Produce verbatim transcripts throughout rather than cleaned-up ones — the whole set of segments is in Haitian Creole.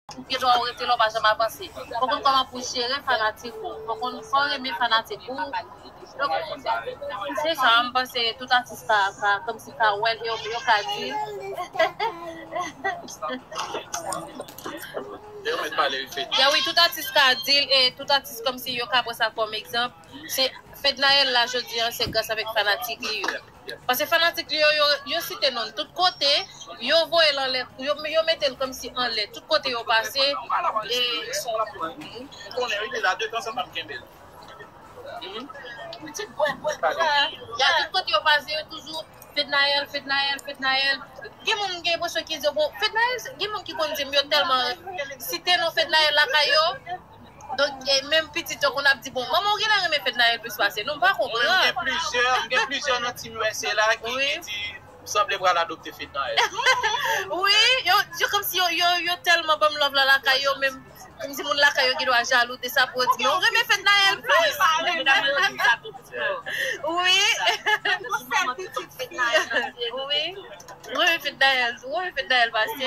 Gen dwa ou rete la, ou pa janm avanse. Fò w konn kòman pou jere fanatik ou. Fò w konn, fò w renmen fanatik ou. Donk, se sa, m panse tout atis ka, ka, kòmsi ka wè l, e yo, yo ka di. Ya wi, tout atis ka di l, e tout atis kòmsi yo ka pran sa kòm egzanp. Se Fednaelle la, jodi a, se gras avèk fanatik li yo. Paske fanatik li yo, yo, yo site non l tout kote, yo voye l anlè, yo, yo mete l kòmsi anlè, tout kote yo pase, e, mhm, konnen, wi, li la, de tan sa m ap kenbe l. Mhm. Ya, tout kote yo pase, yo toujou Fednaelle, Fednaelle, Fednaelle. Gen moun gen enpresyon ki di, bon, Fednaelle, gen moun ki konn di m yo tèlman site non Fednaelle lakay yo. Donk, e, menm pitit yo konn ap di, bon, manman w genlè renmen Fednaelle plis pase nou, m pa konprann. Wi, m gen plizyè, m gen plizyè nan Team U S A la ki, wi, ki di, m sanble pral adopte Fednaelle. Wi, yo, yo kòmsi yo, yo, yo tèlman ban m love la lakay yo, menm, kòmsi moun lakay yo gen dwa jalou de sa pou yo di, men w renmen Fednaelle plis. Wi. Wi. Wi, Fednaelle, wi, Fednaelle pase.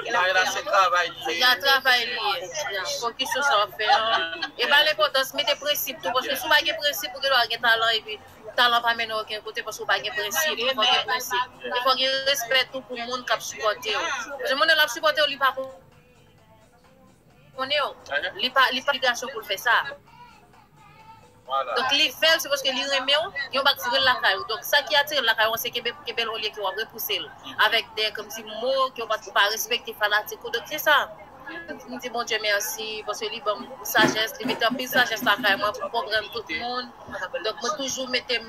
Fednaelle se travay li ye. Ya, travay li ye. Ya, fokis sou sa w ap fè an. E ba l enpòtans, mete prensip tou, paske si w pa gen prensip, ou gen dwa gen talan, epi talan pa mennen w okenn kote, paske w pa gen prensip. Fò w gen prensip. E fò w gen respè tou pou moun k ap sipòte w. Paske moun nan l ap sipòte w, li pa konnen w. Li pa, li pa obligasyon pou l fè sa. Donk, li fè l, se paske li renmen w, yon bak vre l lakay ou. Donk, sa ki atire l lakay ou an, se kenbe, kenbe l olye ke w ap repouse l. Avèk de, kòmsi mo, ke w pa, ou pa respekte fanatik ou. Donk, se sa. M di Bondye mèsi, paske li ban m sajès, li mete anpil sajès lakay mwen pou m konprann tout moun. Donk, mwen toujou mete m